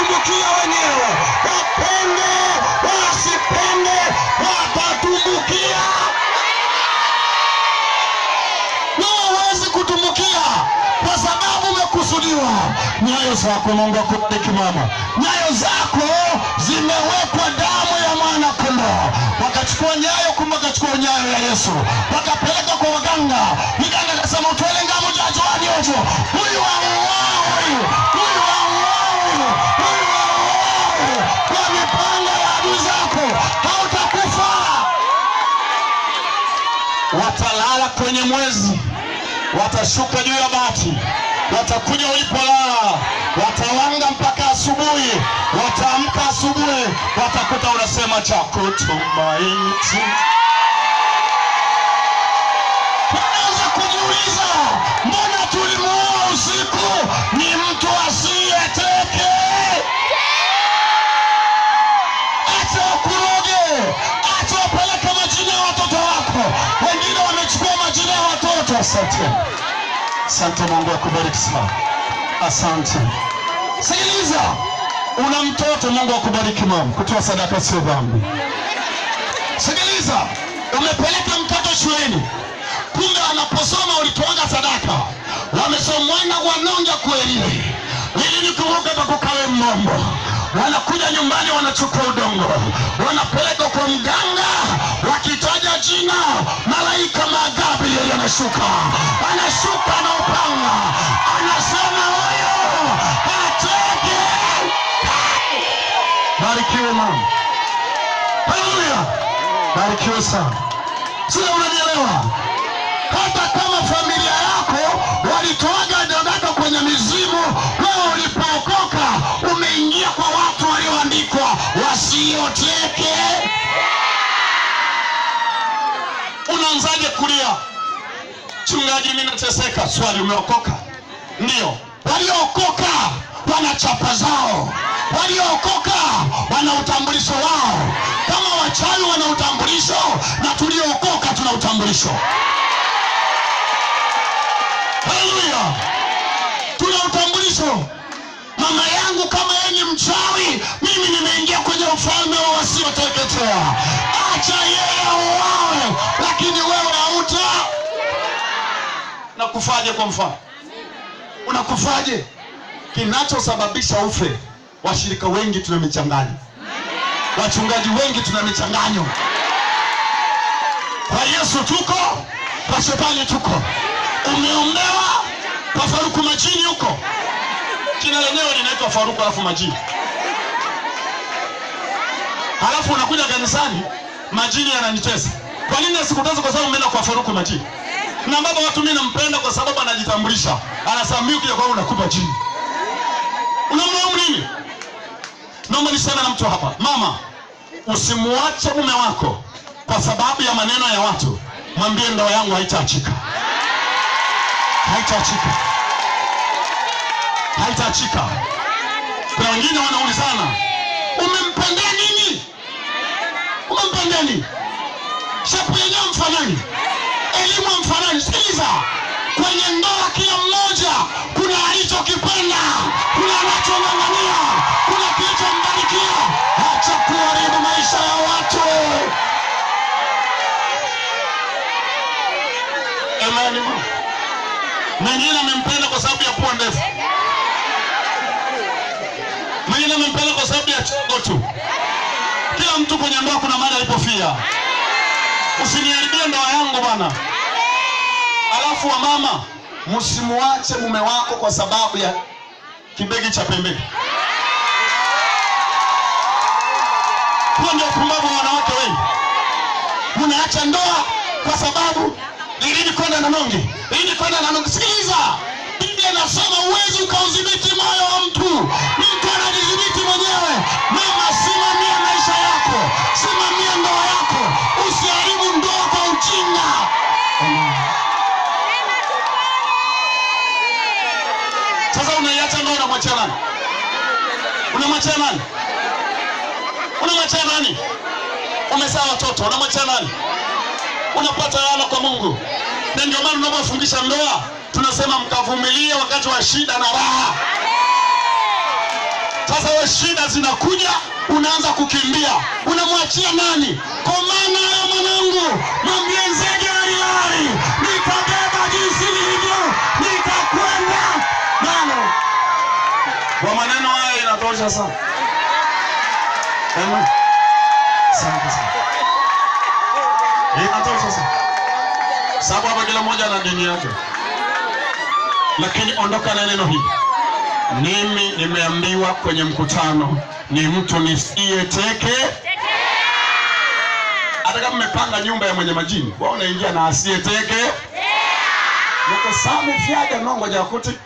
Watatumbukia wenyewe, wapende wasipende, watatumbukia. Wewe huwezi kutumbukia kwa sababu umekusudiwa. Nyayo zako, Mungu akubariki mama, nyayo zako zimewekwa damu ya mwana kondoo. Wakachukua nyayo, kumbe wakachukua nyayo ya Yesu, wakapeleka kwa waganga. Mganga akasema utwele ngamu jajwani ojo huyu auawe, huyu auawe, huyu auawe kwa mipanga ya adui zako, hautakufa. Watalala kwenye mwezi, watashuka juu ya bati, watakuja ulipolala, watawanga mpaka asubuhi, wataamka asubuhi, watakuta unasema cha kutumaini. Unaanza kujiuliza, mbona tulimuua usiku? Ni mtu asiyeteke. Acha wakuroge, acha wapeleke majina ya watoto wako. Wengine wamechukua majina ya watoto. Asante, asante. Mungu akubariki sana, asante. Sikiliza, una mtoto, Mungu akubariki mama. Kutoa sadaka sio dhambi. Sikiliza, umepeleka mtoto shuleni, kumbe anaposoma ulitoaga sadaka, wamesomwana wanonja kweli lili nikuvuka pakukawe mombo wanakuja nyumbani wanachukua udongo wanapeleka kwa mganga, wakitaja jina malaika Magabrieli anashuka, anashuka na upanga, anasema huyo hataki. Barikiwe mama, haleluya, barikiwe sana. Sio, unanielewa? Hata kama familia yako walitoaga sadaka kwenye mizimu, wewe ulipookoka umeingia kwa watu walioandikwa wasioteke. Unaanzaje kulia? Chungaji, mimi nateseka. Swali, umeokoka? Ndio. Waliookoka wana chapa zao, waliookoka wana utambulisho wao. Kama wachawi wana utambulisho, na tuliookoka tuna utambulisho. Haleluya, tuna utambulisho. Mama yangu kama yeye ni mchawi, mimi nimeingia kwenye ufalme wa wasioteketea. Acha yeye auawe, lakini wewe hauta. Nakufaje? Kwa mfano, unakufaje? Kinachosababisha ufe, washirika wengi tuna michanganyo, wachungaji wengi tuna michanganyo. Kwa Yesu tuko, kwa shetani tuko. Umeombewa kwa Faruku Majini huko, jina lenyewe linaitwa Faruku alafu Majini, halafu unakuja kanisani, majini yananitesa. Kwa nini asikutesa? Kwa sababu umeenda kwa Faruku Majini. Na baba watu, mimi nampenda kwa sababu anajitambulisha, anasema mimi ukija kwangu nakupa jini. Unamlaumu nini? Naomba niseme na mtu hapa, mama, usimuache mume wako kwa sababu ya maneno ya watu. Mwambie ndoa yangu haitaachika, haitaachika, haitaachika. Kuna wengine wanaulizana, umempendea nini? Umempendea nini? Shepu yenyewe mfanani, elimu mfanani. Sikiliza, kwenye ndoa kila mmoja kuna alichokipenda, kuna anachong'ang'ania, kuna kilichombarikia. Acha kuharibu maisha ya watu. Amen. Mwingine amempenda kwa sababu ya pua ndefu, mwingine amempenda kwa sababu ya chogo tu. Kila mtu kwenye ndoa kuna mahali alipofia. Usiniharibie ndoa yangu bwana. Alafu wa mama, msimuache mume wako kwa sababu ya kibegi cha pembeni. Huo ndio upumbavu wa wanawake wengi. Mnaacha ndoa kwa sababu ilini kwenda na nonge, ilini kwenda na nonge. Sikiliza, Biblia inasema huwezi ukaudhibiti moyo wa mtu, mtu anajidhibiti mwenyewe. Mama, simamia maisha yako, simamia ndoa yako, usiharibu ndoa kwa ujinga. Sasa unaiacha ndoa, unamwachia nani? Unamwachia nani? Unamwachia nani? Umezaa watoto, unamwachia nani? Unapata laana kwa Mungu. Na ndio maana tunapofungisha ndoa tunasema mkavumilie wakati wa shida na raha. Sasa wewe shida zinakuja, unaanza kukimbia, unamwachia nani? Kwa maana hayo mwanangu, mwambie nzege alilali, nitabeba jinsi nilivyo, nitakwenda nalo. Kwa maneno haya inatosha sana. Amen. Asante sana. Inatosha sana. Sababu hapa kila mmoja ana dini yake, lakini ondoka na neno hili. Mimi nimeambiwa kwenye mkutano ni mtu nisiyeteke. Hata kama mmepanga nyumba ya mwenye majini, wewe unaingia na asiyeteke. Nuko samu fyaja nongo jakuti.